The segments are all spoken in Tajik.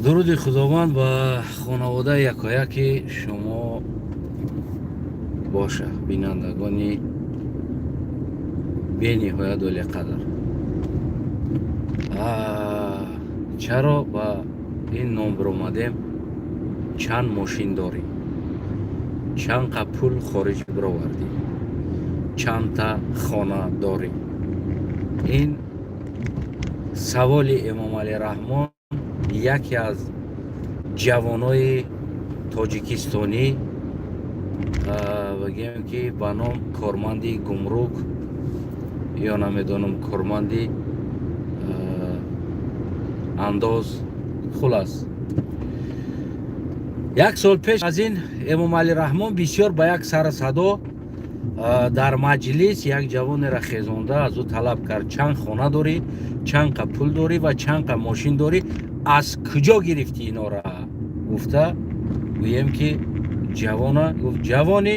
Дуруди Худованд ба хонаводаи якояки шумо боша, бинандагони бениҳоят олиқадр. Чаро ба ин ном биромадем? Чанд мошин дорӣ, чанд қа пул хориҷ бировардӣ, чандта хона дорӣ? Ин саволи Эмомалӣ Раҳмон яке аз ҷавонои тоҷикистонӣ, бигем ки ба ном корманди гумрук ё намедонам, корманди андоз. Хулас, як сол пеш аз ин Эмомалӣ Раҳмон бисёр ба як сару садо дар маҷлис як ҷавонеро хезонда, аз ӯ талаб кард: чанд хона дорӣ, чанд қа пул дорӣ ва чанд қа мошин дорӣ, аз куҷо гирифтӣ инора гуфта. Гӯем ки ҷавона гуфт: ҷавонӣ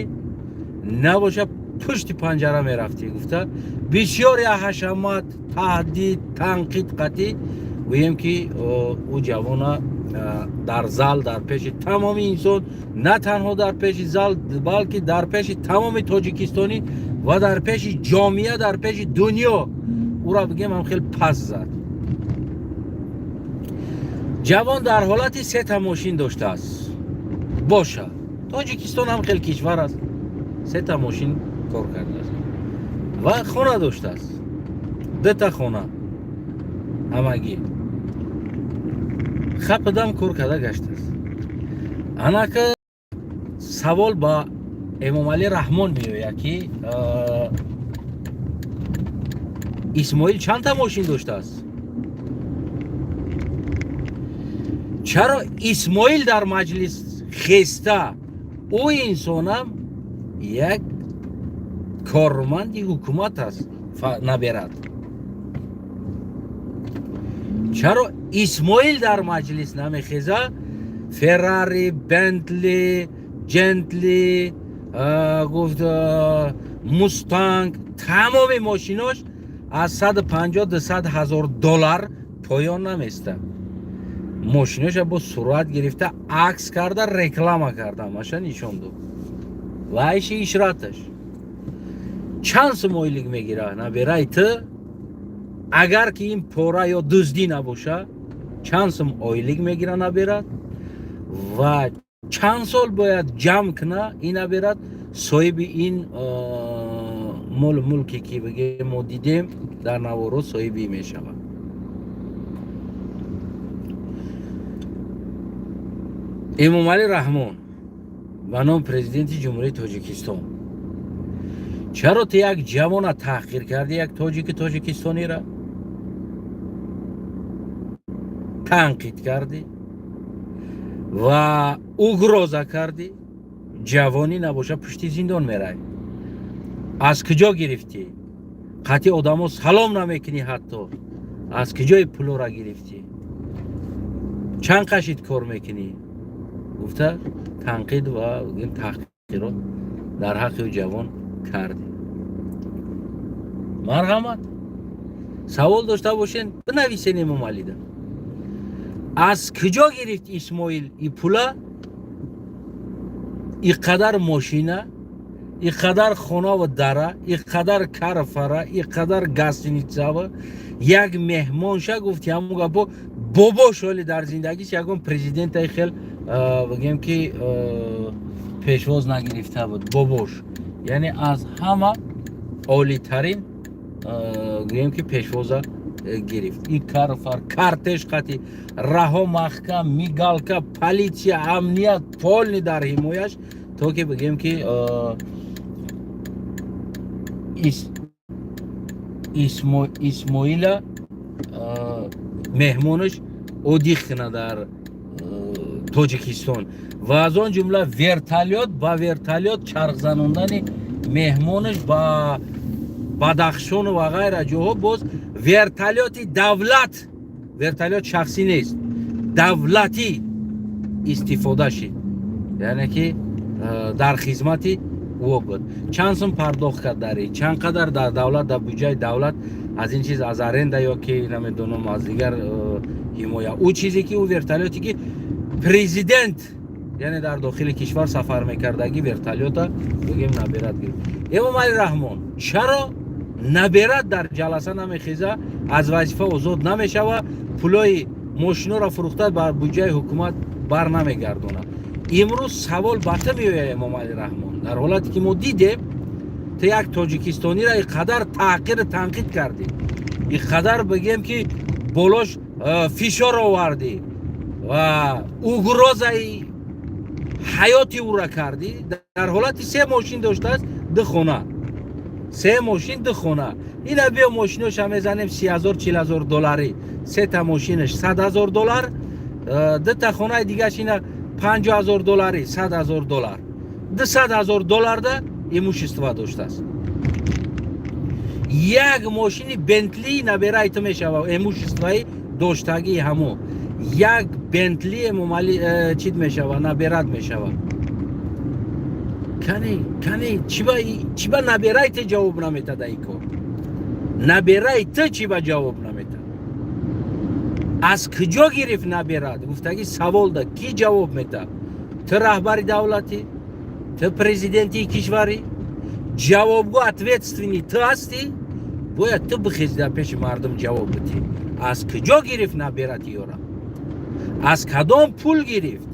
набоша, пушти панҷара мерафтӣ, гуфта, бисёр як ҳашамат, таҳдид, танқид қатӣ, гӯем ки ӯ ҷавона дар зал, дар пеши тамоми инсон, на танҳо дар пеши зал, балки дар пеши тамоми тоҷикистонӣ ва дар пеши ҷомеа, дар пеши дунё ӯра, бигем, ҳам хеле пас зад. Ҷавон дар ҳолати сета мошин доштааст. Боша, Тоҷикистон ҳам хеле кишвар аст. Сета мошин кор кардааст ва хона доштааст, дута хона ҳамагӣ хападам кор карда гаштааст. Анака савол ба Эмомалӣ Раҳмон меояд, ки Исмоил чандта мошин доштааст? Чаро Исмоил дар маҷлис хеста? Ӯ инсонам як корманди ҳукумат аст, наберад. Чаро Исмоил дар маҷлис намехеза? Феррари, Бентли, Ҷентли, гуфт, Мустанг, тамоми мошинош аз 150-200 ҳазор доллар поён наместа. Мошиноша бо сурат гирифта, акс карда, реклама карда, маша нишон дод. Ва айши ишраташ чанд сум ойлик мегира набераи ту? Агар ки ин пора ё дуздӣ набоша, чанд сум ойлик мегира наберад ва чанд сол бояд ҷамъ куна ин наберад, соҳиби ин молу мулке ки, бигем, мо дидем дар наворо, соҳиби мешавад? Эмомалӣ Раҳмон ба ном президенти Ҷумҳурии Тоҷикистон, чаро ту як ҷавона таҳқир кардӣ, як тоҷики тоҷикистонира танқид кардӣ ва угроза кардӣ? Ҷавонӣ набоша, пушти зиндон меравӣ. Аз куҷо гирифтӣ? Қатъи одамо салом намекунӣ ҳатто. Аз куҷои пулора гирифтӣ? Чанд қашид кор мекунӣ, гуфта, танқид ва таҳқирот дар ҳаққи ӯ ҷавон кардӣ. Марҳамат, савол дошта бошен, бинависен Эмомалида: аз куҷо гирифт Исмоил и пула, и қадар мошина, и қадар хонаву дара, и қадар карфара, и қадар гостиницава? Як меҳмонша гуфти, ҳамун гапо бобош ҳоли дар зиндагиш ягон президентаи хел, бигем ки, пешвоз нагирифта буд бобош. Яъне аз ҳама олитарин, гӯем ки, пешвоза гирифт. И карфар, кортеж қати, раҳо маҳкам, мигалка, полиция, амният полный дар ҳимояш, то ки, бигем ки, Исмоила меҳмонаш одиқ кина дар Тоҷикистон ва аз он ҷумла вертолёт ба вертолёт чархзанондани меҳмонаш ба Бадахшону ва ғайра ҷоҳо. Боз вертолёти давлат, вертолёт шахсӣ нест, давлатӣ истифода шид, яъне ки дар хизмати ӯ буд. Чанд сум пардохт кард дари, чанд қадар дар давлат, дар буҷаи давлат Аз ин чиз, аз аренда ё ки намедонам, аз дигар ҳимоя. Ӯ чизе ки ӯ вертолёте ки президент, яъне дар дохили кишвар сафар мекардагӣ вертолёта, бигем, наберат гирифт. Эмомалӣ Раҳмон, чаро наберат дар ҷаласа намехеза, аз вазифа озод намешава, пулои мошиноро фурӯхта ба буҷаи ҳукумат бар намегардонад? Имрӯз савол ба ту меояд, Эмомалӣ Раҳмон. Дар ҳолате ки мо дидем, ту як тоҷикистониро ин қадар таҳқиру танқид кардӣ, ин қадар, бигем, ки болош фишор овардӣ ва угрозаи ҳаёти ӯра кардӣ, дар ҳолати се мошин доштааст, ду хона, се мошин, ду хона. Ина биё, мошиноша мезанем, 30 000, 40 000 долларӣ. Сета мошинаш 100 000 доллар, дута хонаи дигаш ина 50 000 долларӣ, 100 000 доллар, 200 000 долларда имущество доштааст. Як мошини Бентли набераи ту мешава. Имуществои доштагии ҳамо як Бентли Эмомалӣ чид мешава, наберат мешава. Кани, кани, чиба набераи ту ҷавоб наметада ин кор? Набераи ту чиба ҷавоб намета? Аз куҷо гирифт наберат гуфтаги савол да ки ҷавоб мета? Ту раҳбари давлатӣ, ту президенти кишварӣ, ҷавобгӯ, ответственный ту ҳастӣ. Бояд ту бихези, дар пеши мардум ҷавоб бидиҳӣ: аз куҷо гирифт наберати ёра, аз кадом пул гирифт?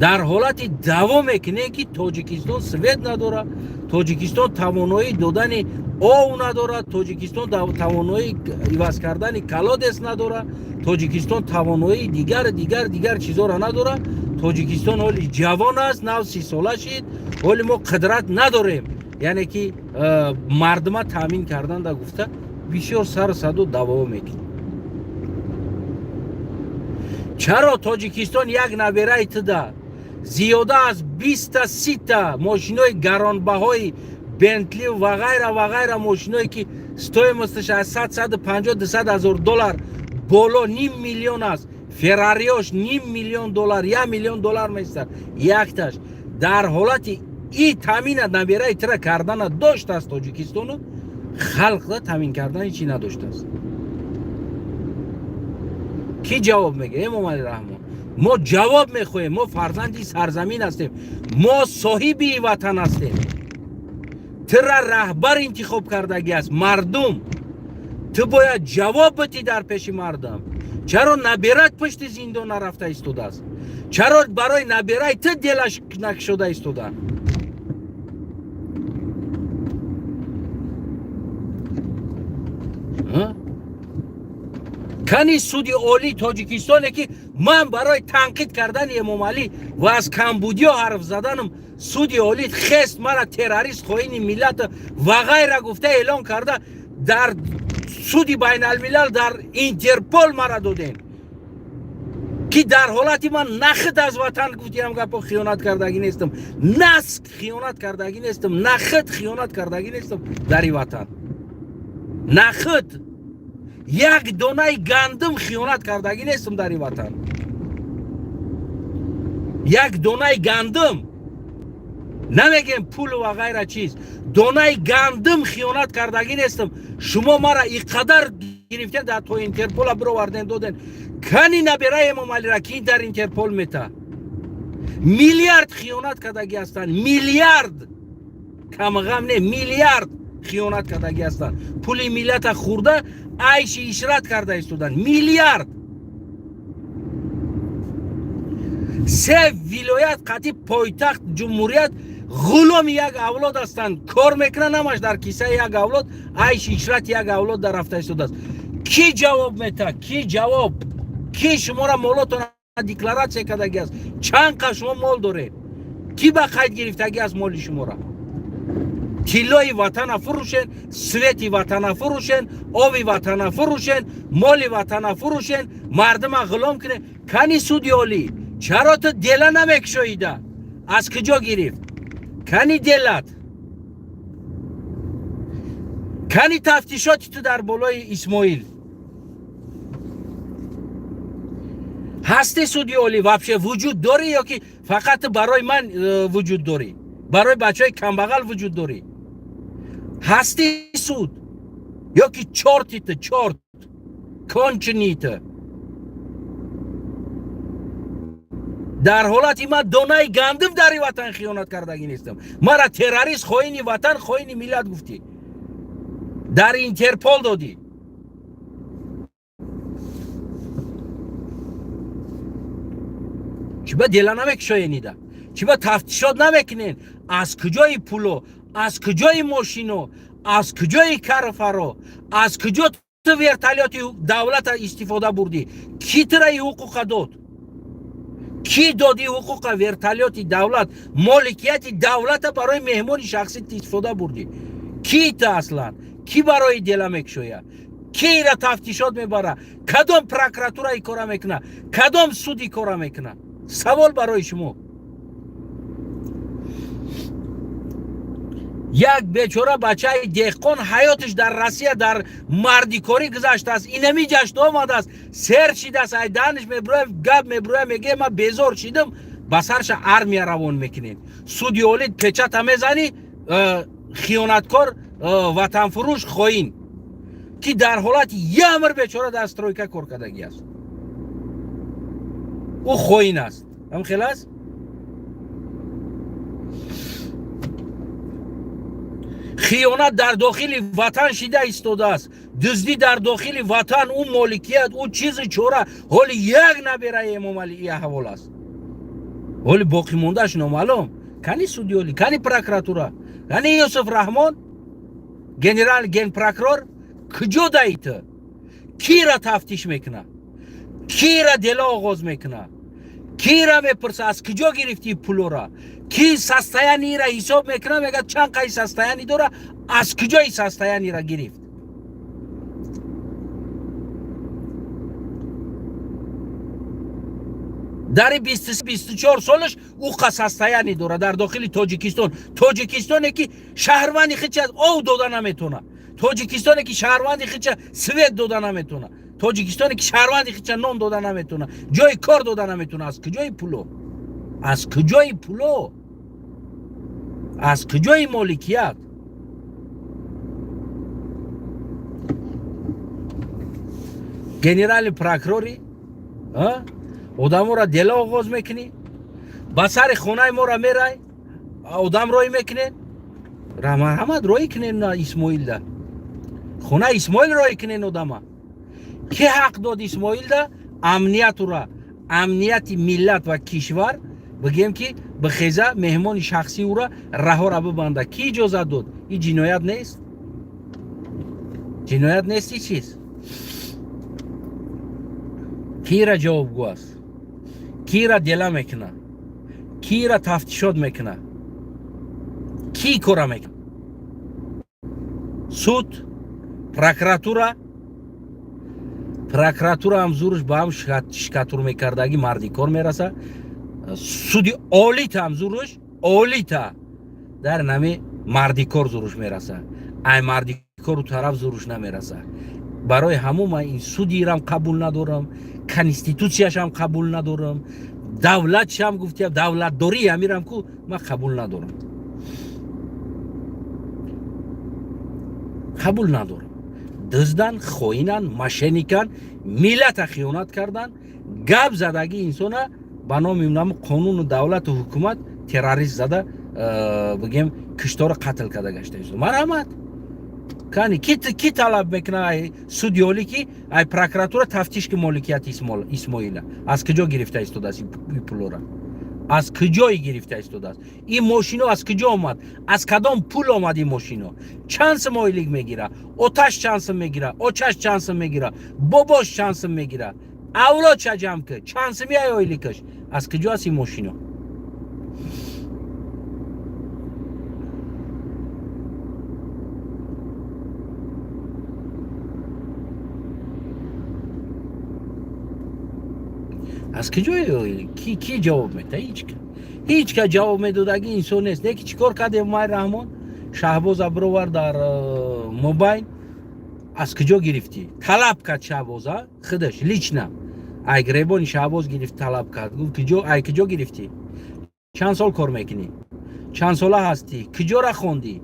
Дар ҳолати даъво мекунем, ки Тоҷикистон свет надорад, Тоҷикистон тавоноии додани ов надорад, Тоҷикистон тавоноии иваз кардани колодец надорад, Тоҷикистон тавоноии дигар, дигар, дигар чизоро надорад, Тоҷикистон ҳоли ҷавон аст, нав 30-сола шид, ҳоли мо қудрат надорем, яъне ки мардума таъмин кардан да гуфта бисёр сару саду даъво мекунем. Чаро Тоҷикистон як набераи туда зиёда аз 20-та, 30-та мошинои гаронбаҳои Бентли ва ғайра ва ғайра, мошиное ки стоимосташ аз 100, 150, 200 ҳазор доллар боло, ним миллион аст, Феррариош ним миллион доллар, 1 миллион доллар меистад якташ, дар ҳолати и таъмина набераи тира кардана доштааст Тоҷикистону халқда таъмин кардани чӣ надоштааст? Кӣ ҷавоб мегӯяд? Эмомалӣ Раҳмон, мо ҷавоб мехоҳем. Мо фарзанди сарзамин ҳастем, мо соҳиби ватан ҳастем. Тира раҳбар интихоб кардагӣ аст мардум, ту бояд ҷавоб битӣ дар пеши мардум. Чаро наберат пушти зиндон нарафта истодааст? Чаро барои набераи ту делаш накушода истода? Кани суди олии Тоҷикистоне, ки ман барои танқид кардани Эмомалӣ ва аз камбудиё ҳарф заданам суди олӣ хест, мара террорист, хоини миллат ва ғайра гуфта эълон карда, дар суди байналмилал, дар Интерпол мара додем, ки дар ҳолати ман нахид аз ватан гуфтиам гапо хиёнат кардагӣ нестам, наск хиёнат кардагӣ нестам, нахид хиёнат кардагӣ нестам дар и ватан, нахид як донаи гандум хиёнат кардагӣ нестам дар ин ватан, як донаи гандум намегем, пул ва ғайра чиз, донаи гандум хиёнат кардагӣ нестам. Шумо мара и қадар гирифтен, дар то Интерпола бироварден, доден. Кани набераи Эмомалира, ки дар Интерпол мета? Миллиард хиёнат кардагӣ ҳастанд, миллиард, камғам не, миллиард хиёнат кардагӣ ҳастанд, пули миллата хӯрда, айши ишрат карда истоданд. Миллиард, се вилоят қатъи пойтахт ҷумҳурият ғуломи як авлод ҳастанд, кор мекунанд, ҳамаш дар кисаи як авлод, айши ишрати як авлод дар рафта истодааст. Кӣ ҷавоб мета? Кӣ ҷавоб? Кӣ шуморо молотона декларатсия кардагӣ аст? Чанд қа шумо мол доред? Кӣ ба қайд гирифтагӣ аст моли шуморо? Тиллои ватана фурӯшен, свети ватана фурӯшен, оби ватана фурӯшен, моли ватана фурӯшен, мардума ғулом кунен. Кани суди олӣ? Чаро ту дела намекушоида? Аз куҷо гирифт? Кани делат? Кани тафтишоти ту дар болои Исмоил? Ҳасти суди олӣ вообще вуҷуд дорӣ ё ки фақат барои ман вуҷуд дорӣ, барои бачаҳои камбағал вуҷуд дорӣ? Ҳасти суд ё ки чёрт и ту, чёрт конченый ту. Дар ҳолати ман донаи гандум дари ватан хиёнат кардагӣ нестам. Мара террорист, хоини ватан, хоини миллат гуфтӣ, дар Интерпол додӣ. Чӣ ба дела намекушоенида? Чӣ ба тафтишот намекунен? Аз куҷои пуло, аз куҷои мошино, аз куҷои карфаро, аз куҷо ту вертолёти давлата истифода бурдӣ? Кӣ тура и ҳуқуқа дод? Кӣ доди ҳуқуқа вертолёти давлат, моликияти давлата барои меҳмони шахсӣ истифода бурдӣ? Кӣ ту аслан? Кӣ барои дела мекушояд? Кӣ ира тафтишот мебара? Кадом прокуратура и кора мекуна? Кадом суд и кора мекуна? Савол барои шумо. Як бечора бачаи деҳқон ҳаётиш дар Россия дар мардикорӣ гузаштааст, инами ҷашн омадааст, сер шидааст, ай даҳниш мебуроя гап мебуроя, мегӯя: «Ман безор шидам». Ба сарша армия равон мекунед, суди олӣ печата мезанӣ, хиёнаткор, ватанфурӯш, хоин, ки дар ҳолати ямр бечора дар стройка кор кардагӣ аст, ӯ хоин аст. Ҳам хел аст. Хиёнат дар дохили ватан шида истодааст, дуздӣ дар дохили ватан, ӯ моликият, ӯ чизи чора. Ҳоли як набераи Эмомалӣ и аҳвол аст, ҳоли боқимондааш номаълум. Кани суди олӣ, кани прокуратура, кани Юсуф Раҳмон, генерал генпрокурор, куҷо даи ту? Кира тафтиш мекуна? Кира дела оғоз мекуна? Кира мепурса, аз куҷо гирифтӣ пулора? Ки состояние ра ҳисоб мекуна, мегӯяд, чанд қай состояние дора, аз куҷои состояние ра гирифт? Дари 24 солаш ӯ состояние дора дар дохили Тоҷикистон. Тоҷикистоне ки шаҳрванди хича ов дода наметона, Тоҷикистоне ки шаҳрванди хича свет дода наметона, Тоҷикистоне ки шаҳрванди хича нон дода наметона, ҷои кор дода наметона. Аз куҷои пуло, аз куҷои пуло, аз куҷои моликият? Генеральный прокурори одаморо дела оғоз мекунӣ, ба сари хонаи моро мерай, одам роӣ мекунед. Марҳамат, роӣ кунед на Исмоилда, хонаи Исмоил роӣ кунед одама. Ки ҳақ дод Исмоилда амниятура, амнияти миллат ва кишвар, бигем ки бихеза, меҳмони шахсии ӯра раҳора бибанда? Кӣ иҷозат дод? Ин ҷиноят нест? Ҷиноят нест и чиз? Кира ҷавобгӯ аст? Кира дела мекуна? Кира тафтишот мекуна? Кӣ кора мекуна? Суд, прокуратура? Прокуратура ҳам зуруш ба ҳам шикатур мекардагӣ мардикор мераса. Суди олита ҳам зуруш олита дар нами мардикор зуруш мераса, ай мардикору тараф зуруш намераса. Барои ҳамун ман ин судирам қабул надорам, конститутсияшам қабул надорам, давлатшам гуфтиям, давлатдории амирам ку ман қабул надорам, қабул надорам. Дуздан, хоинан, мошенник ан, миллата хиёнат кардан, гап задагӣ инсона ба номи намо қонуну давлату ҳукумат террорист зада, бигем, кишторо қатл карда гашта. Марҳамат, кани ки талаб мекуна ай суди олӣ, ки ай прокуратура тафтиш ки моликияти Исмоила аз куҷо гирифта истодааст, и пулора аз куҷое гирифта истодааст, ин мошино аз куҷо омад, аз кадом пул омад, ин мошино чанд сум ойлик мегира, оташ чанд сум мегира, очаш чанд сум мегира, бобош чанд сум мегира, авлодша ҷамъ ки чанд суми ай ойликаш, аз куҷо аст ин мошино? Аз куҷое? Ки ҷавоб медиҳад? Ҳеч ка, ҳеч ка ҷавоб медодагӣ инсон нест. Не ки чӣ кор кардем? Май Раҳмон Шаҳбоз бировар дар мобайн, аз куҷо гирифтӣ? Талаб кард Шаҳбоза, худаш лично ай гребони Шаҳбоз гирифт, талаб кард, гуфт: «Куҷо, ай куҷо гирифтӣ? Чанд сол кор мекунӣ? Чанд сола ҳастӣ? Куҷора хондӣ?»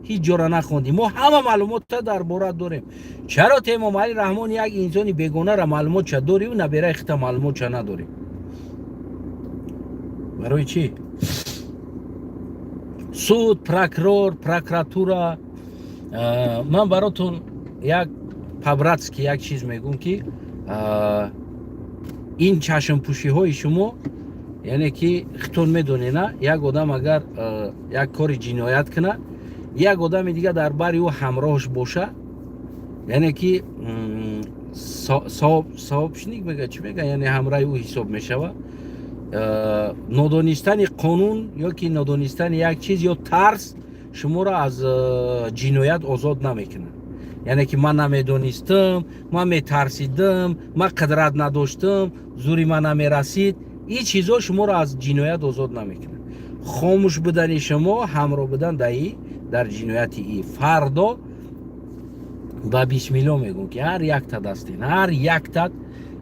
Ҳеҷ ҷора нахондӣ. Мо ҳама маълумота дар бора дорем. Чаро ту, Эмомалӣ Раҳмон, як инсони бегонара маълумотша дориву набераи хита маълумотша надорӣ? Барои чӣ? Суд, прокурор, прокуратура. Ман баротон як по-братски як чиз мегӯм, ки ин чашмпӯшиҳои шумо, яъне ки хитон медонена, як одам агар як кори ҷиноят куна, як одами дига дар бари ӯ ҳамроҳш боша, яъне ки сообщник мега, чӣ мега, яъне ҳамраҳи ӯ ҳисоб мешава. Нодонистани қонун ё ки нодонистани як чиз ё тарс шуморо аз ҷиноят озод намекунад. Яъне ки ман намедонистам, ман метарсидам, ман қудрат надоштам, зури ман намерасид, ин чизҳо шуморо аз ҷиноят озод намекунад. Хомӯш будани шумо ҳамроҳ будан дар ҷинояти и. Фардо ба бисмилло мегӯм, ки ҳар якта дастен, ҳар яктат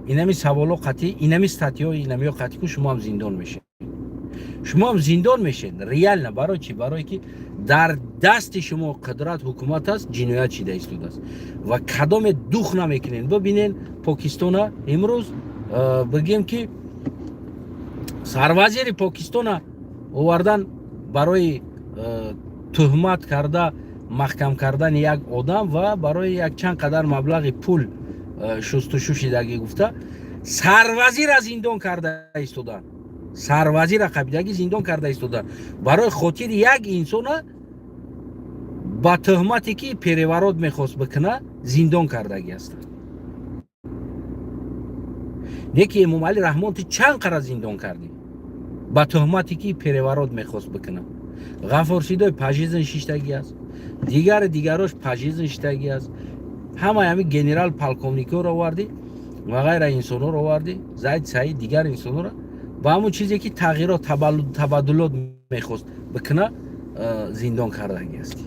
инами саволо қатъи, инами статьё, инамиё қатъи ку, шумо ҳам зиндон мешед, шумо ҳам зиндон мешед реально. Барои чӣ? Барое ки дар дасти шумо қудрат, ҳукумат аст, ҷиноят шида истодааст ва кадоме дух намекунед. Бибинен Покистона имрӯз, бигем ки сарвазири Покистона овардан барои туҳмат карда маҳкам кардани як одам ва барои як чанд қадар маблағи пул шустушу шидагӣ гуфта, сарвазира зиндон карда истоданд, сарвазира қабидагӣ зиндон карда истоданд барои хотири як инсона ба туҳмате ки переворот мехост бикуна, зиндон кардагӣ ҳастанд. Не ки Эмомалӣ Раҳмон, ту чанд қара зиндон кардӣ ба туҳмате ки переворот мехост бикуна? Ғафор Сидой пожизненно шиштагӣ аст, дигари дигарош пожизненно шиштагӣ аст. Ҳамаи ҳамин генерал полковникҳоро овардӣ ва ғайра инсонҳоро овардӣ, Зайд, Саид, дигар инсонҳоро ба ҳамон чизе ки тағйирот, табаддулот мехост бикуна, зиндон кардагӣ ҳастӣ.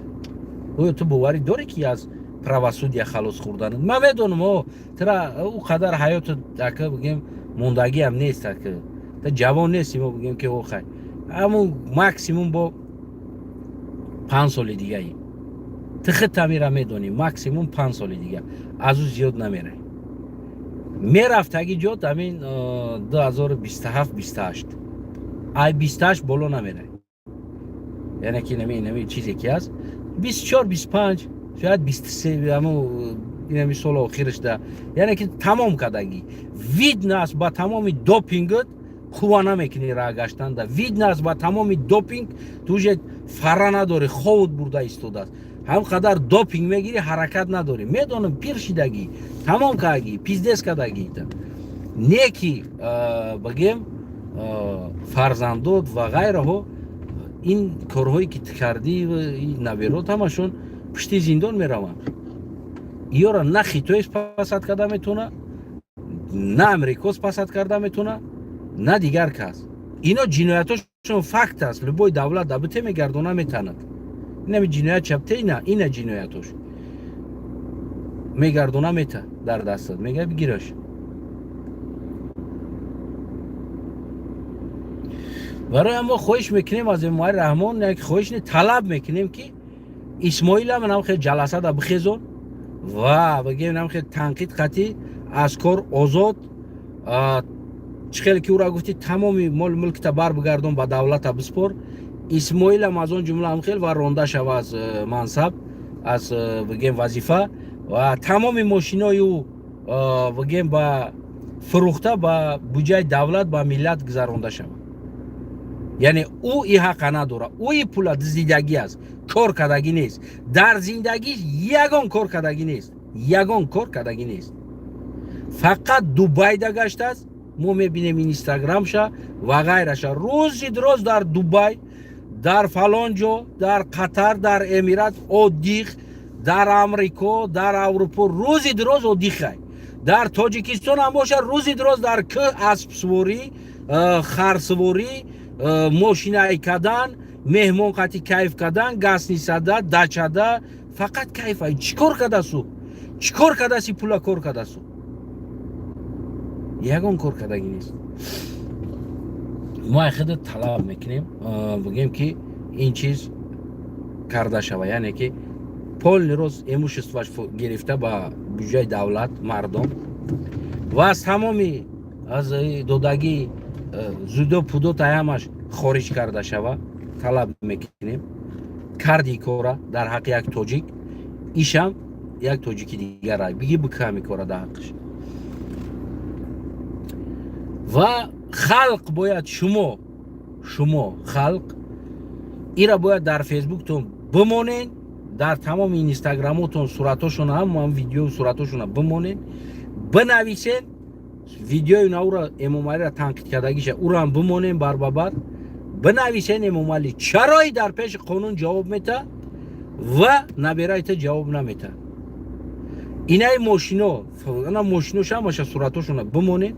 Оё ту боварӣ дорӣ, ки аз правосудия халос хӯрдан? Ман медонам, о тра ӯ қадар ҳаёту ака бигем мондагиам нест, ака та ҷавон нести. Мо бигем ки охай, ҳамун максимум бо 5 соли дигаи ту худтамира медонӣ, максимум 5 соли дига, аз ӯ зиёд намерай. Мерафтаги ҷот ҳамин 2027, 28, ай 28 боло намерай. Яъне ки инами чизе ки ҳаст, 24, 25, шояд 23, ҳаму инами соли охирашда, яъне ки тамом кардагӣ. Видно аст, ба тамоми допингат қувва намекунӣ раҳ гаштанда. Видно аст, ба тамоми допинг ту уже фара надорӣ, ховут бурда истодааст. Ҳам қадар допинг мегирӣ, ҳаракат надорӣ. Медонам, пир шидагӣ, тамом кардагӣ, пиздец кардагӣ. Не ки бигем фарзандот ва ғайраҳо, ин корҳое ки ту кардӣ, наберот ҳамашон пушти зиндон мераванд. Иёра на Хитой спасать карда метавона, на Амрико спасать карда метавона, на дигар кас. Ино ҷиноятошон факт аст, любой давлат дабите мегардона метанад. Инами ҷиноят чапте, ина ҷиноятош мегардона мета дар дастат, мега бигираш. Барои мо хоҳиш мекунем аз Эмомалӣ Раҳмон, як хоҳиш не, талаб мекунем, ки Исмоилам нам хел ҷаласада бихезон ва бигем нам хел танқид қатӣ аз кор озод. Чӣ хеле ки ӯра гуфтӣ, тамоми мол мулкта бар бигардон, ба давлата биспор, Исмоилам аз он ҷумла ҳам хел ва ронда шава аз мансаб, аз бигем вазифа ва тамоми мошинои ӯ бигем ба фурӯхта, ба буҷаи давлат, ба миллат гузаронда шавад. Яъне ӯ и ҳақа надорад. Ӯ и пула дуздидагӣ аст, кор кардагӣ нест. Дар зиндагиш ягон кор кардагӣ нест, ягон кор кардагӣ нест, фақат Дубайда гаштааст. Мо мебинем инстаграмша ва ғайраша, рӯзи дроз дар Дубай, дар фалон ҷо, дар Қатар, дар Эмират отдых, дар Амрико, дар Аврупо рӯзи дроз отдых ай. Дар Тоҷикистон ҳам бошад, рӯзи дроз дар кӯ аспсуворӣ, харсуворӣ, мошинай кардан, меҳмон қати кайф кардан, гастницада, дачада фақат кайф ай. Чӣ кор кардасу? Чӣ кор кардаси? Пула кор кардасу? Ягон кор кардагӣ нест. Мо айхида талаб мекунем, бигем ки ин чиз. карда шава, яъне ки полный рост имущество ш гирифта ба буҷаи давлат, мардум ва аз тамоми аз додагӣ зудо пудо таямаш хориҷ карда шава. Талаб мекунем карди кора дар ҳаққи як тоҷик, ишам як тоҷики дигара биги биками кора дар ҳаққиш. Ва халқ бояд, шумо халқ ира бояд дар Фейсбуктон бимонен, дар тамоми Инстаграмотон суратошона, ҳама видео суратошона бимонен, бинависен видеои наура, Эмомалиро танқид кардагиша, урам бимонем барбабар, бинависен: Эмомалӣ чарои дар пеши қонун ҷавоб мета ва наберайта ҷавоб намета? Инаи мошино, ана мошинош, ҳамаша суратошона бимонед.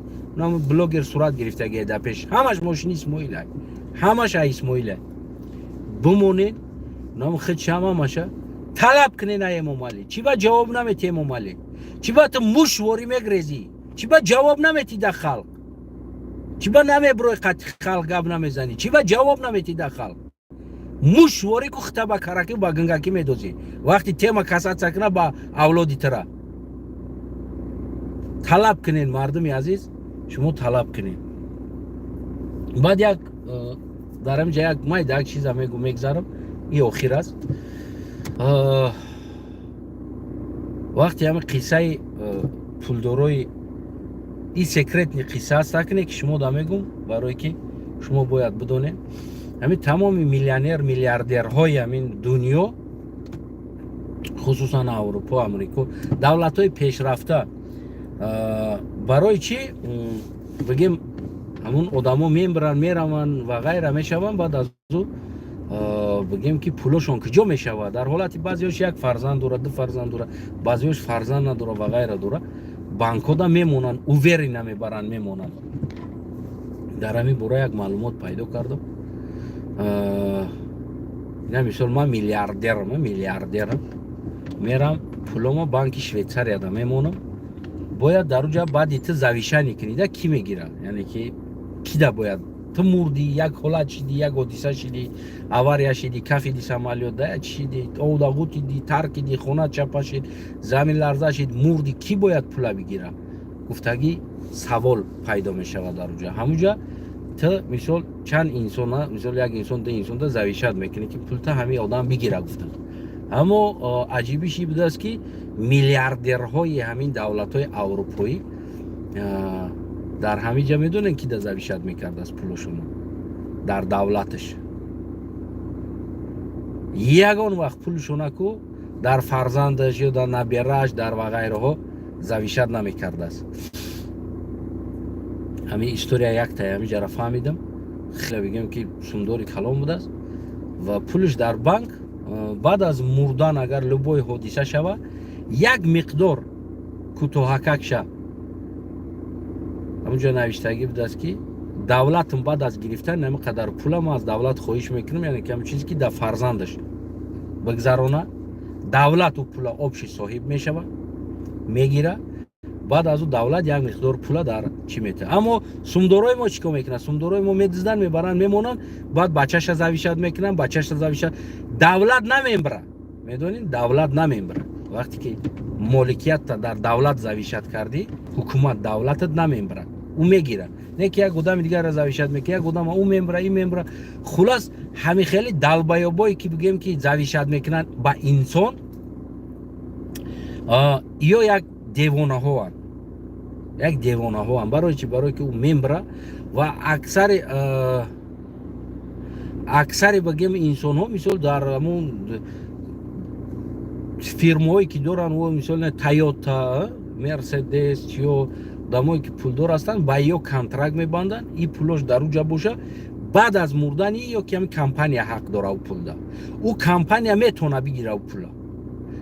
Блогер сурат гирифтагия дар пеш, ҳамаш мошини Исмоила, ҳамаш а Исмоила бимонед, нам хидшам ҳамаша талаб кунед. А Эмомалӣ, чӣ ба ҷавоб намети? Эмомалӣ, чӣ ба ту мушворӣ мегрезӣ? Чӣ ба ҷавоб наметӣ да халқ? Чӣ ба намеброи, қати халқ гап намезанӣ? Чӣ ба ҷавоб наметӣ да халқ? Мушворӣ ку хита ба каракӣ, ба гингакӣ медозӣ, вақти тема касаться куна ба авлоди тира. Талаб кунед, мардуми азиз, шумо талаб кунед. Баъд як дар ҳаминҷа як майда як чиза мегу, мегзарам, и охир аст. Вақте ҳами қиссаи пулдорои, и секретный қисса аст, акне ки шумо да мегум, барое ки шумо бояд бидонед. Ҳамин тамоми миллионер, миллиардерҳои ҳамин дунё, хусусан Аврупо, Амрико, давлатҳои пешрафта, барои чӣ, бигем, ҳамун одамо мембиранд, мераванд ва ғайра мешаванд, баъд аз ӯ, бигем, ки пулошон куҷо мешавад? Дар ҳолати баъзеош як фарзанд дора, ду фарзанд дора, баъзеош фарзанд надора ва ғайра дора, банкода мемонанд, уверенно намебаранд, мемонанд. Дар ҳамин бора як маълумот пайдо кардам. Ина мисол, ман миллиардерам, мерам, пуломо банки Швейтсарияда мемонам. Бояд дар уҷа баъди ту завещание кунида, кӣ мегирад? Яъне ки кида бояд, ту мурдӣ, як ҳолат шидӣ, як ҳодиса шидӣ, авария шидӣ, кафиди самолёт да, чи шидӣ, овда ғутидӣ, таркидӣ, хона чапа шид, замин ларза шид, мурдӣ, кӣ бояд пула бигира гуфтагӣ савол пайдо мешавад. Дар уҷа, ҳамуҷа ту мисол чанд инсона, мисол як инсон, ду инсонда завещать мекунӣ, ки пулта ҳамин одам бигира гуфтанд. Аммо аҷибиш ин будааст, ки миллиардерҳои ҳамин давлатҳои аврупоӣ дар ҳамин ҷа медонем, ки да завещать мекардааст пулошонро дар давлаташ. Ягон вақт пулшонаку дар фарзандаш ё дар набирааш, дар ва ғайраҳо завещать намекардааст. Ҳамин история якта ҳамин ҷара фаҳмидам. Хеле, бигем, ки сумдори калон будааст ва пулш дар банк. Баъд аз мурдан, агар любой ҳодиса шава, як миқдор кӯтоҳакакша ҳамунҷо навиштагӣ будааст, ки давлатам баъд аз гирифтани ҳамин қадар пулам аз давлат хоҳиш мекунам, яъне ки ҳамин чизе ки дар фарзандаш бигзарона, давлат ӯ пула общий соҳиб мешавад, мегира. Баъд аз ӯ давлат як миқдор пула дар чӣ метавад. Аммо сумдорои мо чӣ кор мекунанд? Сумдорои мо медизданд, мебаранд, мемонанд, баъд бачаша завещать мекунанд, бачаша завещать, давлат намембра. Медонед, давлат намембра. Вақте ки моликиятта дар давлат завещать кардӣ, ҳукумат, давлатат намембра, ӯ мегира. Не ки як одами дигарро завещать мекунад, як одама, ӯ мембра, ин мембра. Хулас, ҳамин хеле долбоёб ое ки, бигӯем, ки завещать мекунанд ба инсон, ё як девонаҳоанд, як девонаҳоанд. Барои чи? Барое ки ӯ мембра. Ва аксари, бигем, инсонҳо, мисол, дар ҳамун фирмаҳое ки доранд, мисол, Тойота, Мерседес, чиё, одамое ки пулдор ҳастанд, ба ё контракт мебанданд, и пулош дар уҷа боша, баъд аз мурдани ё ки ҳамин компания ҳақ дора ӯ пулда, ӯ компания метавона бигира ӯ пула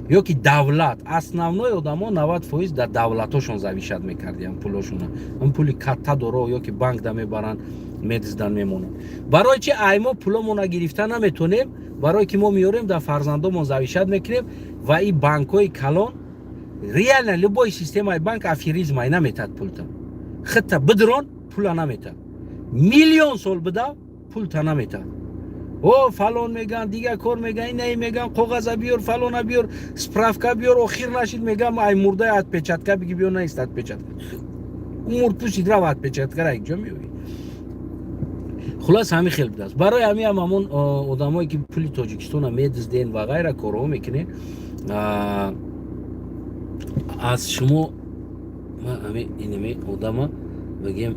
ё ки давлат. Основной одамо 90% дар давлатошон завещать мекардиям пулошона. Ҳам пули катта доро ё ки банкда мебаранд, медизданд, мемонанд. Барои чи ай мо пуломона гирифта наметонем? Барое ки мо меорем, дар фарзандомон завещать мекунем. Ва и банкҳои калон, реально любой системаи банк аферизм ай, наметад пулта. Хитта бидрон, пула наметад. Миллион сол бидав, пулта наметад. О, фалон меган, дигар кор меган, инаи меган, коғаза биёр, фалона биёр, справка биёр. Охир нашид, мегам, ай мурда отпечатка биги биёр. Наист отпечатка. Умур пусид, рав, отпечаткара якҷо меёбӣ. Хулас, ҳамин хел будааст. Барои ҳамин ҳам ҳамон одамое, ки пули Тоҷикистона медизден ва ғайра корҳо мекунед, аз шумо инами одама бигем,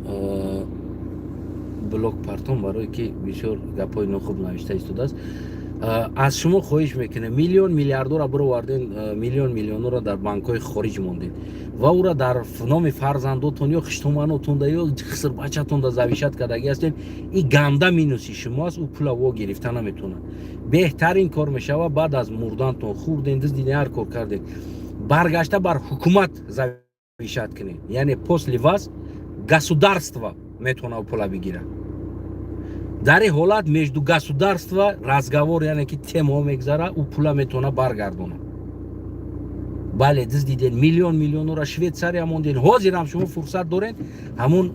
блок партон, барое ки бисёр гапҳои нохуб навишта истодааст. Аз шумо хоҳиш мекунем: миллион миллиардора бироварден, миллион миллионоро дар банкҳои хориҷ мондед ва ӯра дар номи фарзандотон ё хиштоманотонда ё хисрбачатонда завещать кардагӣ ҳастед. И ганда минуси шумо аст. Ӯ пула во гирифта наметавонад. Беҳтарин кор мешавад: баъд аз мурдантон, хӯрден, дуздиден, ҳар кор кардед, баргашта бар ҳукумат завещать кунед. Яъне после вас государство метавонад пула бигирад. Дар ин ҳолат между государства разговор, яъне ки темаҳо мегзара, ӯ пула метавонад баргардонад. Бале, дуздиден миллион миллионора, Швейтсария монден. Ҳозирам шумо фурсат доред. Ҳамун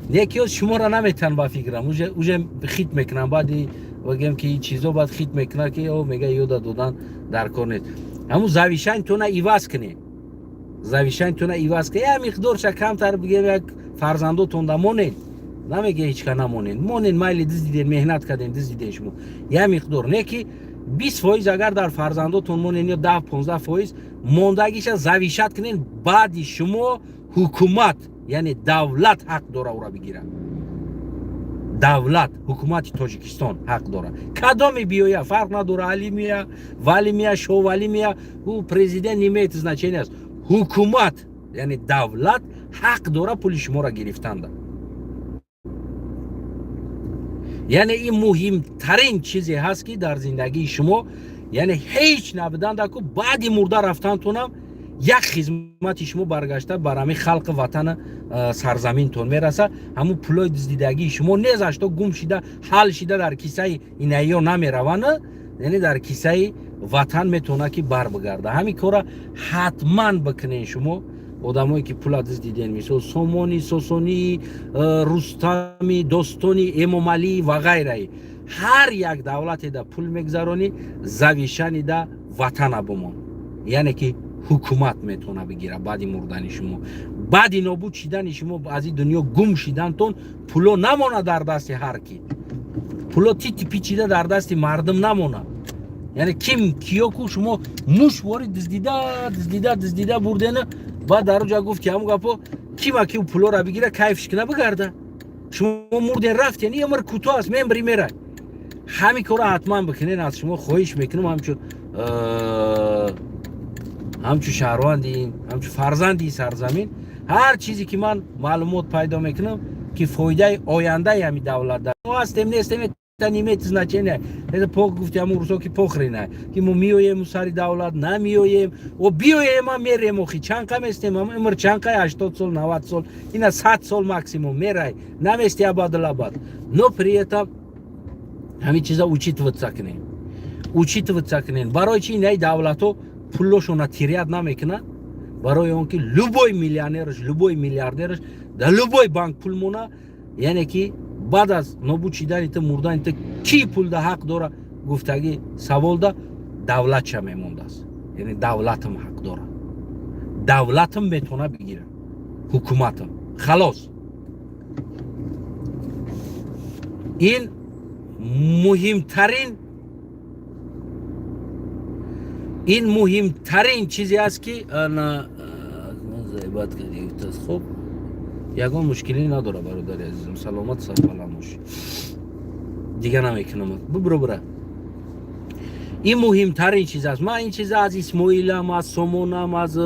неки шуморо наметан, ба фикрам, уже хит мекунам. Баъди бигем, ки чизо баъд хит мекунад, ки о мега, ёда додан дар кор нест. Ҳамун завещаниятона иваз кунед, завещаниятона иваз кунед, як миқдорша камтар, бигем, як фарзандотонда монед. Намеге, ҳечка намонед, монед, майли, дуздиден, меҳнат кардем, дуздиден шумо як миқдор, не ки 20% агар дар фарзандотон монед ё 10-15%, мондагиша завещать кунед. Баъди шумо ҳукумат, яъне давлат ҳақ дора ӯра бигирад. Давлат, ҳукумати Тоҷикистон ҳақ дора. Кадоме биёя, фарқ надора, Алимия, Валимия, Шовалимия, ӯ президент не имеет значения аст. Ҳукумат, яъне давлат ҳақ дора пули шуморо гирифтанда. Яъне ин муҳимтарин чизе ҳаст, ки дар зиндагии шумо, яъне ҳеҷ набудандаку, баъди мурда рафтантонам як хизмати шумо баргашта бар ҳамин халқи ватана, сарзаминтон мераса. Ҳамун пулои дуздидагии шумо незашто гум шида, ҳал шида дар кисаи инаиё намераванд, яъне дар кисаи ватан метавонад ки бар бигарда. Ҳамин кора ҳатман бикунен. Шумо одамое, ки пула дуздиден, мисол Сомони Сосонӣ, Рустами, Достони, Эмомалӣ ва ғайраи, ҳар як давлате да пул мегузаронӣ, завещанида ватана бимон. Яъне ки ҳукумат метавона бигира баъди мурдани шумо, баъди нобуд шидани шумо, аз ин дунё гум шидантон. Пуло намона дар дасти ҳар ки, пуло тити пичида дар дасти мардум намона. Яъне ким киёку шумо мушвори дуздида, дуздида, дуздида бурдена, баъд дар оҷа гуфти ҳамун гапо, кима ки пулора бигира, кайфш кина, бигарда. Шумо мурден, рафтен, ин умр кӯтоҳ аст, мембри, мерай. Ҳамин корро ҳатман бикунен, аз шумо хоҳиш мекунам. Ҳамчун шаҳрванди ин, ҳамчун фарзанди ин сарзамин, ҳар чизе ки ман маълумот пайдо мекунам, ки фоидаи ояндаи ҳамин давлат мо ҳастем, нестем, это не имеет значения. Это по гуфти ҳамун рӯзо, ки похрена, ки мо меоем сари давлат, намеоем, о биёем, ам мерем. Охи чанд қа местем? Умр чанд қай? 80 сол, 90 сол, ина 100 сол максимум мерай, намести абадулабад. Но при этом ҳамин чиза учитываться кунем, учитываться кунем. Барои чи инаи давлатҳо пулошона терять намекунад? Барои он ки любой миллионераш, любой миллиардераш дар любой банк пул мона. Яъне ки баъд аз нобуд шидани ту, мурдани ту, кӣ пулда ҳақ дора гуфтагӣ саволда давлатша мемондааст. Яъне давлатам ҳақ дора, давлатам метавона бигира, ҳукуматам. Халос, ин муҳимтарин, ин муҳимтарин чизе аст, ки хуб, ягон мушкилӣ надора. Бародари азизам, саломат, сарбаланд бошӣ. Дига намекунам, бубро, бура. Ин муҳимтарин чиз аст. Ман ин чиза аз Исмоилам, аз Сомонам, аз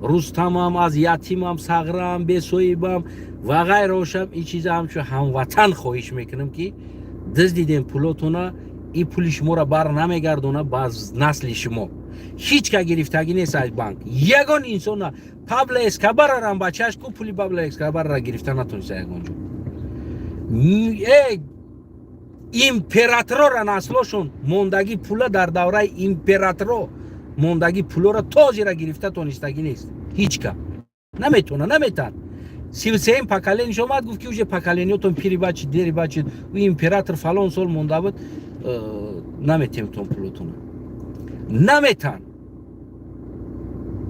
Рустамам, аз ятимам, сағрам, бесоҳибам ва ғайрошам, ин чиза ҳамчун ҳамватан хоҳиш мекунам, ки дуздидем пулотона, ин пули шуморо бар намегардона. Ба насли шумо ҳеҷ ка гирифтагӣ нест аз банк, ягон инсона. Пабло Эскобарарам бачааш ку пули Пабло Эскобарара гирифта натониста ягон ҷо. Императорора наслошон мондагӣ пула, дар давраи императоро мондагӣ пулора тозира гирифта тонистагӣ нест. Ҳеҷ ка наметона, наметан. 33-м поколениеш омад, гуфт, ки уже поколениётон пири бачид, дери бачид. Ӯ император фалон сол монда буд. Наметемтон пулотона, наметан,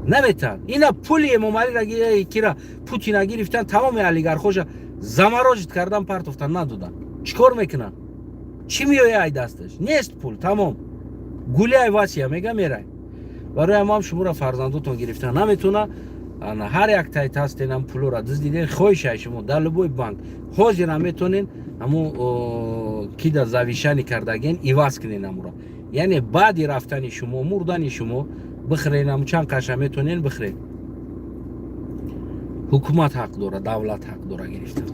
наметан. Ина пули Эмомалира, кира, Путина гирифтан, тамоми олигархоша заморозить кардан, партофтан, надодан. Чӣ кор мекунанд? Чӣ меоя ай дасташ? Нест пул, тамом. Гуляй, Вася, мега, мерай. Барои ҳамам шуморо фарзандотон гирифтан наметона. Ҳар як тай ҳастенам, пулора дуздиден. Хоҳишай шумо, дар любой банк ҳозирам метонен ҳамун ки дар завещание кардаген, иваз кунен амура. Яъне баъди рафтани шумо, мурдани шумо бихӯрен, ҳамун чанд қаша метонен бихӯрен. Ҳукумат ҳақ дора, давлат ҳақ дора гирифтан.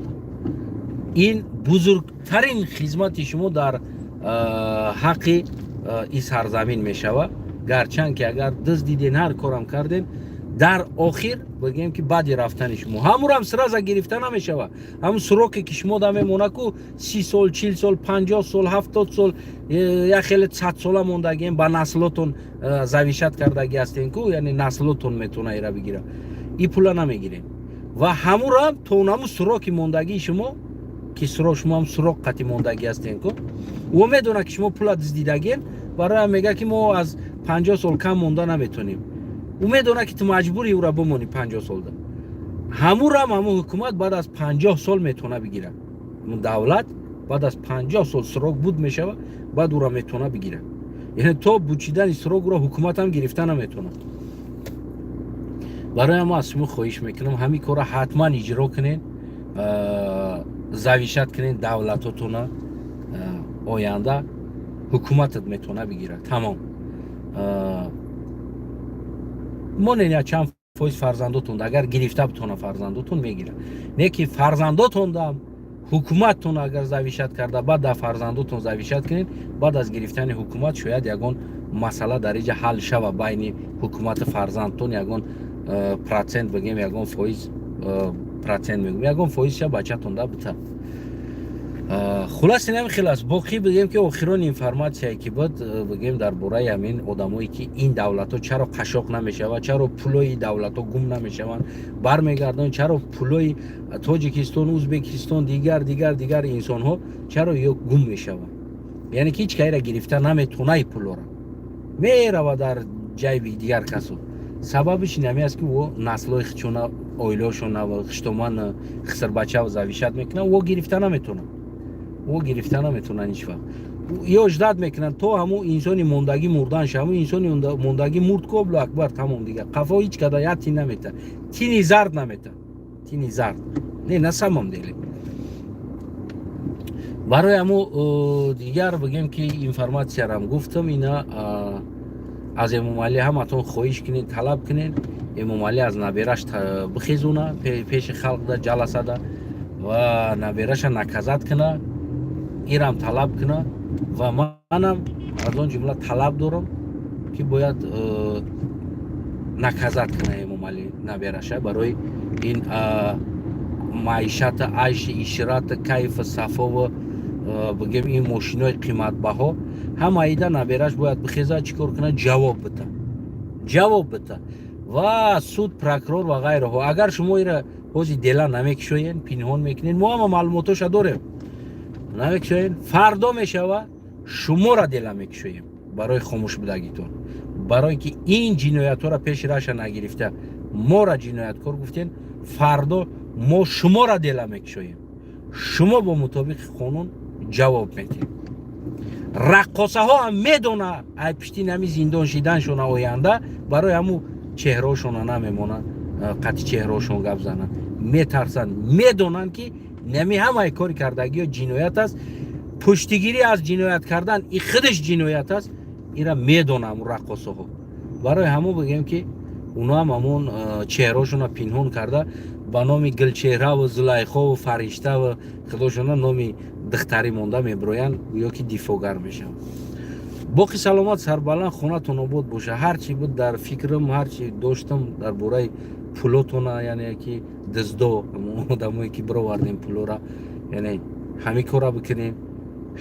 Ин бузургтарин хизмати шумо дар ҳаққи ин сарзамин мешавад. Гарчанд ки агар дуздиден, ҳар корам кардем, дар охир, бигем ки баъди рафтани шумо ҳамурам сразу гирифта намешавад. Ҳамун сроке ки шумо да мемона ку, 30 сол, 40 сол, 50 сол, 70 сол, як хеле 100 сола мондагием, ба наслотон завещать кардагӣ ҳастем ку, яъне наслотон метавона ира бигира. И пула намегирем ва ҳамурам то наму сроки мондагии шумо, ки срок шумо ҳам срок қати мондагӣ ҳастем ку. Ӯ медонад, ки шумо пула дуздидагем, бароям мега, ки мо аз 50 сол кам монда наметонем. Ӯ медонад, ки ту маҷбури ӯра бимонӣ 50 солда. Ҳамурам ҳамун ҳукумат баъд аз 50 сол метавона бигирад. Ҳамун давлат баъд аз 50 сол срок буд мешавад, баъд ӯра метавона бигирад. Яъне то бучидани срок ӯро ҳукуматам гирифта наметавонад. Барои мо аз шумо хоҳиш мекунам, ҳамин корро ҳатман иҷро кунед, завещать кунед давлатотона. Оянда ҳукуматат метавона бигирад, тамом. Монен я чанд фоиз фарзандотон, агар гирифта битона, фарзандотон мегирад. Не ки фарзандотондам ҳукуматтон агар завещать карда, баъд дар фарзандотон завещать кунед, баъд аз гирифтани ҳукумат шояд ягон масъала дар иҷа ҳал шава байни ҳукумату фарзандтон. Ягон процент бигем, ягон фоиз, процент мегӯм, ягон фоизша бачатон да бита. Хулас, инам хел аст. Боқӣ, бигем ки охирон информатсияе ки буд, бигем, дар бораи ҳамин одамое, ки ин давлатҳо чаро қашоқ намешавад, чаро пулои давлатҳо гум намешаванд, бармегарданд, чаро пулои Тоҷикистон, Узбекистон, дигар, дигар, дигар инсонҳо чаро ё гум мешаванд, яъне ки ҳеҷ кайра гирифта наметонаи, пулора мерава дар ҷайби дигар касо. Сабабиш инами аст, ки ӯ наслҳои хичона, оилаошона, хиштоман, хисрбача завещать мекунанд, ӯ гирифта наметонад, ӯ гирифта наметонанд ҳеҷ вақт. Ё ждать мекунанд, то ҳамун инсони мондагӣ мурдан ша. Ҳамун инсони мондагӣ мурд ку, Аллоҳу акбар, тамом, дигар қафо ҳеҷ када як тин намета, тини зард намета, тини зард не. На самом деле, барои ҳамун дигар, бигем ки информатсиярам гуфтам. Ина аз Эмомалӣ ҳаматон хоҳиш кунед, талаб кунед, Эмомалӣ аз набераш бихезона пеши халқда, ҷаласада, ва набераша наказать куна, ирам талаб куна. Ва манам аз он ҷумла талаб дорам, ки бояд наказать куна Эмомалӣ набераша барои ин маишата, айши ишрата, кайфа, сафова, бигем, ин мошинои қиматбаҳо, ҳамаида набераш бояд бихеза, чӣ кор кунад? Ҷавоб бита, ҷавоб бита ва суд, прокурор ва ғайраҳо. Агар шумо ира ҳози дела намекушоен, пинҳон мекунед, мо ҳама маълумотоша дорем, намекушоен, фардо мешава, шуморо дела мекушоем барои хомӯш будагитон, барое ки ин ҷиноятҳоро пеши раша нагирифта, моро ҷинояткор гуфтен. Фардо мо шуморо дела мекушоем, шумо бо мутобиқи қонун ҷавоб медиҳед. Раққосаҳо ҳам медона, ай пишти нами зиндон шиданшона оянда, барои ҳамун чеҳраошона намемонанд, қатъи чеҳраошон гап зананд, метарсанд. Медонанд, ки нами ҳамаи кори кардагиё ҷиноят аст, пуштигирӣ аз ҷиноят кардан и худаш ҷиноят аст. Ира медонам раққосаҳо. Барои ҳамон, бигем ки уноам ҳамон чеҳраошона пинҳон карда, ба номи Гулчеҳраву Зулайхову Фариштаву худошона номи духтарӣ монда мебироянд, гӯё ки дифоъгар мешаванд. Боқӣ саломат, сарбаланд, хонатон обод боша. Ҳар чи буд дар фикрам, ҳар чи доштам дар бораи пулотона, яъне ки дуздо, одамое ки бировардем пулора, яъне ҳамин кора бикунем.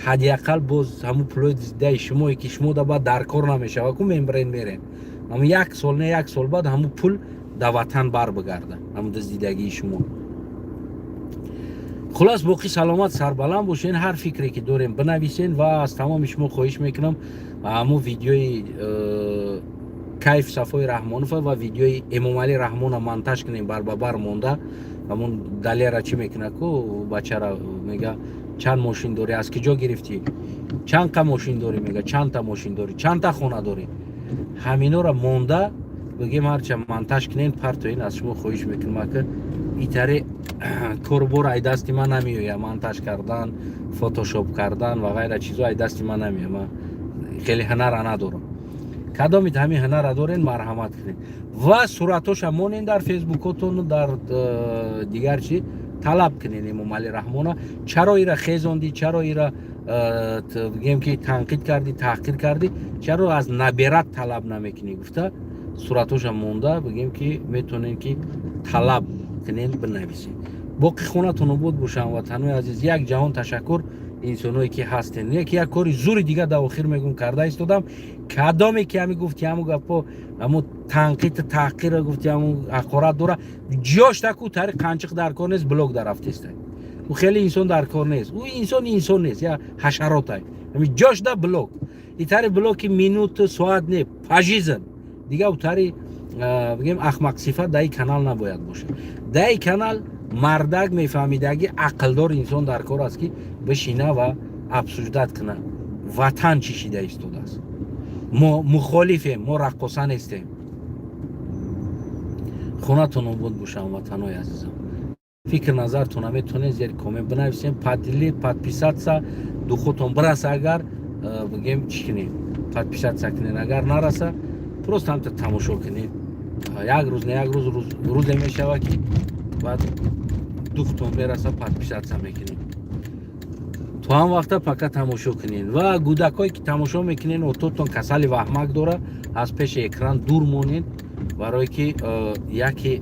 Ҳадди ақал боз ҳамун пулои дуздидаи шумое, ки шумо да баъд дар кор намешава ку, мембрен, мерен, ҳамун як сол, не, як сол баъд ҳамун пул да ватан бар бигарда, ҳамун дуздидагии шумо. Хулас, боқӣ саломат, сарбаланд бошен. Ҳар фикре ки дорем, бинависен. Ва аз тамоми шумо хоҳиш мекунам, ҳамун видеои кайф Сафои Раҳмонова ва видеои Эмомалӣ Раҳмона монтаж кунем, барбабар монда. Ҳамун Далера чӣ мекунад ку, бачара мега: «Чанд мошин дорӣ? Аз киҷо гирифтӣ? Чанд қа мошин дорӣ?» Мега: «Чандта мошин дорӣ? Чандта хона дорӣ?» Ҳаминора монда, бигем, ҳарча монтаж кунен, партоин. Аз шумо хоҳиш мекунам, ака. Итаре корбор ай дасти ман намеояд. Монтаж кардан, фотошоп кардан ва ғайра чизо ай дасти ман намеояд. Ман хеле ҳунара надорам. Кадомит ҳамин ҳунара дорен, марҳамат кунед ва суратоша монен дар фейсбукотону дар дигар чи. Талаб кунен Эмомалӣ Раҳмона: чаро ира хезондӣ? Чаро ира бигем ки танқид кардӣ, таҳқир кардӣ? Чаро аз наберат талаб намекунӣ? Гуфта, суратоша монда, бигем ки метавонем ки талаб кунен, бинависем. Боқӣ хонатон обод боша, ҳамватанои азиз. Як ҷаҳон ташаккур, инсоное ки ҳастен. Яки як кори зури дига дар охир мегӯм, карда истодам. Кадоме ки ҳами гуфти, ҳаму гапо, ҳаму танқиду таҳқира гуфти, ҳаму ҳақорат дора, ҷош таку тари қанчиқ дар кор нест, блок дарафтеста. Ӯ хеле инсон дар кор нест, ӯ инсон инсон нест, я ҳашаротай. Ҳами ҷош да блок. Итари блоки минуту соат не, пожизненно. Дига утари, бигем, ахмақсифат дар ин канал набояд бошад. Дар ин канал мардак, мефаҳмидаги, ақлдор инсон дар кор аст, ки бишина ва обсуждать кунад ватан чӣ шида истодааст. Мо мухолифем, мо раққоса нестем. Хонатон обод боша, ҳамватанои азизам. Фикр назартона метавонед зери коммент бинависем. Поделить, подписаться духотон бираса, агар бигем, чӣ кунем, подписаться кунед. Агар нараса, просто ҳамта тамошо кунед. Як рӯз не, як рӯз, рӯзе мешава, ки баъд духтон мераса, подписаться мекунед. То ҳам вақта пока тамошо кунед. Ва гӯдакҳое ки тамошо мекунед, ототон касали ваҳмак дора, аз пеши экран дур монед, барое ки яке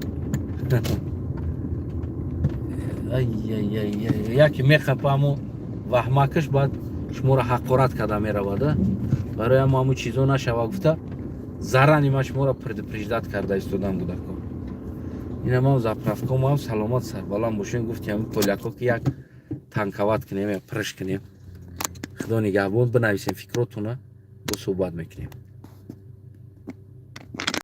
мехапа, аму ваҳмакаш баъд шуморо ҳақорат карда меравада. Барои ҳамо ҳаму чизо нашава гуфта, заранее ман шуморо предупреждать карда истодам, гӯдако. Инамам заправкомам. Саломат, сарбаланд бошем. Гуфти ҳами поляко ки як танковать кунем, як приш кунем. Худо нигаҳбон. Бинависем фикротуна, бо суҳбат мекунем.